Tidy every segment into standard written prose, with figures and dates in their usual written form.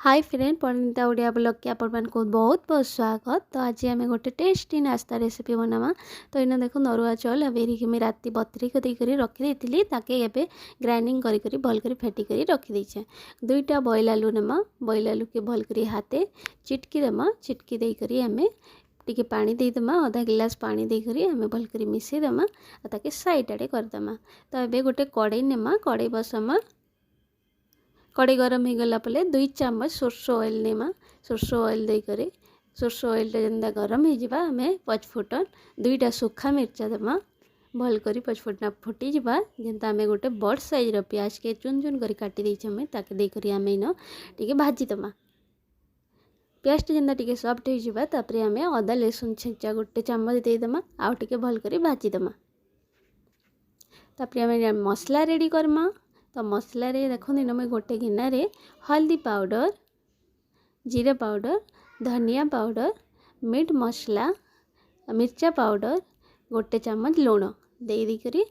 High friend, Parineeta Odia ବ୍ଲଗ୍କେ ଆପଣମାନଙ୍କୁ ବହୁତ ବହୁତ ସ୍ୱାଗତ। ତ ଆଜି ଆମେ ଗୋଟେ ଟେଷ୍ଟି ନାସ୍ତା ରେସିପି ବନାମା। ତ ଏଇନା ଦେଖୁନ୍, ଅରୁଆ ଚାଉଳ ଆଉ ବିରିକି ମୁଇଁ ରାତି ବତୁରେଇ ଦେଇକରି ରଖିଦେଇଥିଲି। ତାକେ ଏବେ ଗ୍ରାଇଣ୍ଡିଙ୍ଗ କରି କରି ଭଲ କରି ଫେଟି କରି ରଖିଦେଇଛେ। ଦୁଇଟା ବଏଲ୍ ଆଲୁ ନେମା। ବଏଲ୍ ଆଲୁକେ ଭଲ କରି ହାତେ ଚିଟକି ଦେମା। ଚିଟକି ଦେଇକରି ଆମେ ଟିକେ ପାଣି ଦେଇଦେମା। ଅଧା ଗିଲାସ ପାଣି ଦେଇକରି ଆମେ ଭଲ କରି ମିଶେଇଦେମା ଆଉ ତାକେ ସାଇଡ଼୍ ଆଡ଼େ କରିଦେମା। ତ ଏବେ ଗୋଟେ କଡ଼େଇ ନେମା, କଡ଼େଇ ବସାମା। କଡ଼େଇ ଗରମ ହେଇଗଲା ପରେ 2 ଚାମଚ ସୋରିଷ ଅଏଲ୍ ନେମା। ସୋରିଷ ଅଏଲ୍ ଦେଇକରି, ସୋରିଷ ଅଏଲ୍ଟା ଯେନ୍ତା ଗରମ ହେଇଯିବା, ଆମେ ପଞ୍ଚଫୁଟନ, ଦୁଇଟା ଶୁଖା ମିର୍ଚା ଦେମା। ଭଲ କରି ପଞ୍ଚଫୁଟନା ଫୁଟିଯିବା ଯେନ୍ତା, ଆମେ ଗୋଟେ ବଡ଼ ସାଇଜ୍ର ପିଆଜକେ ଚୁନ ଚୁନ କରି କାଟି ଦେଇଛେ ଆମେ, ତାକେ ଦେଇକରି ଆମେ ଇନ ଟିକେ ଭାଜିଦେମା। ପିଆଜଟା ଯେନ୍ତା ଟିକେ ସଫ୍ଟ ହେଇଯିବା, ତାପରେ ଆମେ ଅଦା ରସୁଣ ଛେଚା 1 ଚାମଚ ଦେଇଦେମା ଆଉ ଟିକେ ଭଲ କରି ଭାଜିଦେମା। ତାପରେ ଆମେ ମସଲା ରେଡ଼ି କର୍ମା। ତ ମସଲାରେ ଦେଖୁନ୍, ଇନ ମୁଇଁ ଗୋଟେ ଗିନାରେ ହଳଦୀ ପାଉଡ଼ର, ଜିରା ପାଉଡ଼ର, ଧନିଆ ପାଉଡ଼ର, ମିଟ୍ ମସଲା, ମିର୍ଚା ପାଉଡ଼ର, 1 ଚାମଚ ଲୁଣ ଦେଇ ଦେଇକରି,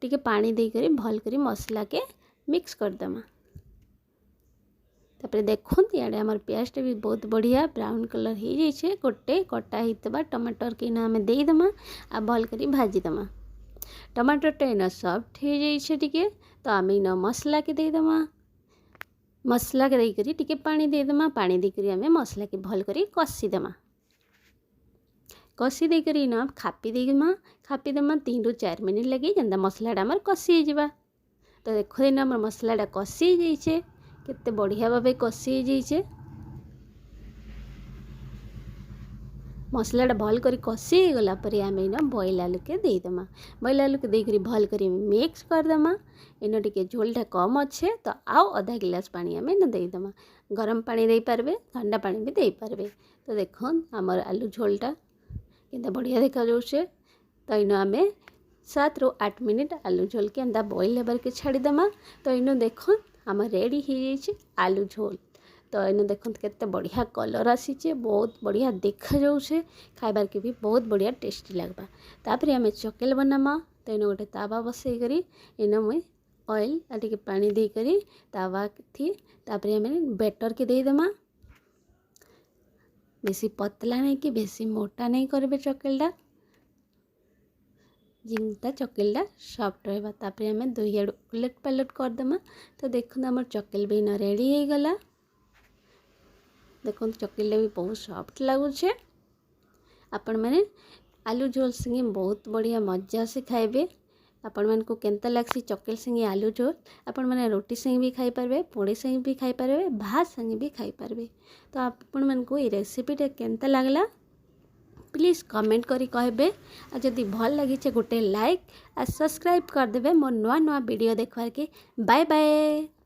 ଟିକେ ପାଣି ଦେଇକରି ଭଲ କରି ମସଲାକେ ମିକ୍ସ କରିଦେମା। ତାପରେ ଦେଖୁନ୍, ଇଆଡ଼େ ଆମର ପିଆଜଟା ବି ବହୁତ ବଢ଼ିଆ ବ୍ରାଉନ୍ କଲର୍ ହେଇଯାଇଛେ। ଗୋଟେ କଟା ହେଇଥିବା ଟମାଟରକେ ଇନ ଆମେ ଦେଇଦେମା ଆଉ ଭଲ କରି ଭାଜିଦେମା। ଟମାଟରଟା ଇନ ସଫ୍ଟ ହେଇଯାଇଛେ ଟିକେ, ତ ଆମେ ଇନ ମସଲାକେ ଦେଇଦେମା। ମସଲାକେ ଦେଇକରି ଟିକେ ପାଣି ଦେଇଦେମା। ପାଣି ଦେଇକରି ଆମେ ମସଲାକେ ଭଲ କରି କଷିଦେମା। କଷି ଦେଇକରି ଇନ ଖାପି ଦେଇଦେମା। ଖାପି ଦେମା 3ରୁ 4 ମିନିଟ୍ ଲାଗି, ଯେନ୍ତା ମସଲାଟା ଆମର କଷି ହେଇଯିବା। ତ ଦେଖୁନ୍, ଇନ ଆମର ମସଲାଟା କଷି ହେଇଯାଇଛେ। କେତେ ବଢ଼ିଆ ଭାବେ କଷି ହେଇଯାଇଛେ। ମସଲାଟା ଭଲ କରି କଷି ହେଇଗଲା ପରେ ଆମେ ଇନ ବଏଲ୍ ଆଲୁକେ ଦେଇଦେମା। ବଏଲ୍ ଆଲୁକେ ଦେଇକରି ଭଲ କରି ମିକ୍ସ କରିଦେମା। ଇନ ଟିକେ ଝୋଲଟା କମ୍ ଅଛେ, ତ ଆଉ ଅଧା ଗିଲାସ ପାଣି ଆମେ ଇନ ଦେଇଦେମା। ଗରମ ପାଣି ଦେଇପାରିବେ, ଥଣ୍ଡା ପାଣି ବି ଦେଇପାରିବେ। ତ ଦେଖୁନ୍, ଆମର ଆଲୁ ଝୋଲଟା କେନ୍ତା ବଢ଼ିଆ ଦେଖାଯାଉଛେ। ତ ଇନ ଆମେ 7ରୁ 8 ମିନିଟ୍ ଆଲୁ ଝୋଲକେ ଏନ୍ତା ବଏଲ୍ ହେବାର୍କେ ଛାଡ଼ିଦେମା। ତ ଇନୁ ଦେଖୁନ୍, ଆମର ରେଡ଼ି ହେଇଯାଇଛେ ଆଲୁ ଝୋଲ। ତ ଏନୁ ଦେଖନ୍ତୁ, କେତେ ବଢ଼ିଆ କଲର୍ ଆସିଛେ, ବହୁତ ବଢ଼ିଆ ଦେଖାଯାଉଛେ, ଖାଇବାର୍କେ ବି ବହୁତ ବଢ଼ିଆ ଟେଷ୍ଟି ଲାଗ୍ବା। ତାପରେ ଆମେ ଚକେଲ ବନାମା। ତ ଏନୁ ଗୋଟେ ତାୱା ବସେଇକରି ଏନ ମୁଇଁ ଅଏଲ୍ ଆଉ ଟିକେ ପାଣି ଦେଇକରି ତାୱା ଥି ତାପରେ ଆମେ ବେଟର୍କେ ଦେଇଦେମା। ବେଶୀ ପତଲା ନାଇଁ କି ବେଶୀ ମୋଟା ନାଇଁ କରିବେ ଚକେଲଟା, ଯେନ୍ତା ଚକେଲଟା ସଫ୍ଟ ରହିବା। ତାପରେ ଆମେ ଦୁଇ ଆଡ଼ୁ ଓଲଟ ପାଲଟ କରିଦେମା। ତ ଦେଖନ୍ତୁ, ଆମର ଚକେଲ ବି ଇନ ରେଡ଼ି ହେଇଗଲା। ଦେଖନ୍ତୁ, ଚକେଲଟା ବି ବହୁତ ସଫ୍ଟ ଲାଗୁଛେ। ଆପଣମାନେ ଆଲୁ ଝୋଲ ସାଙ୍ଗେ ବହୁତ ବଢ଼ିଆ ମଜା ସେ ଖାଇବେ। ଆପଣମାନଙ୍କୁ କେନ୍ତା ଲାଗ୍ସି ଚକେଲ ସାଙ୍ଗେ ଆଲୁ ଝୋଲ? ଆପଣମାନେ ରୁଟି ସାଙ୍ଗେ ବି ଖାଇପାରିବେ, ପୁଡ଼ି ସାଙ୍ଗେ ବି ଖାଇପାରିବେ, ଭାତ ସାଙ୍ଗେ ବି ଖାଇପାରିବେ। ତ ଆପଣମାନଙ୍କୁ ଏଇ ରେସିପିଟା କେନ୍ତା ଲାଗଲା, ପ୍ଲିଜ୍ କମେଣ୍ଟ କରି କହିବେ। ଆଉ ଯଦି ଭଲ ଲାଗିଛେ, ଗୋଟେ ଲାଇକ୍ ଆଉ ସବସ୍କ୍ରାଇବ୍ କରିଦେବେ ମୋର ନୂଆ ନୂଆ ଭିଡ଼ିଓ ଦେଖବାର୍କେ। Bye bye.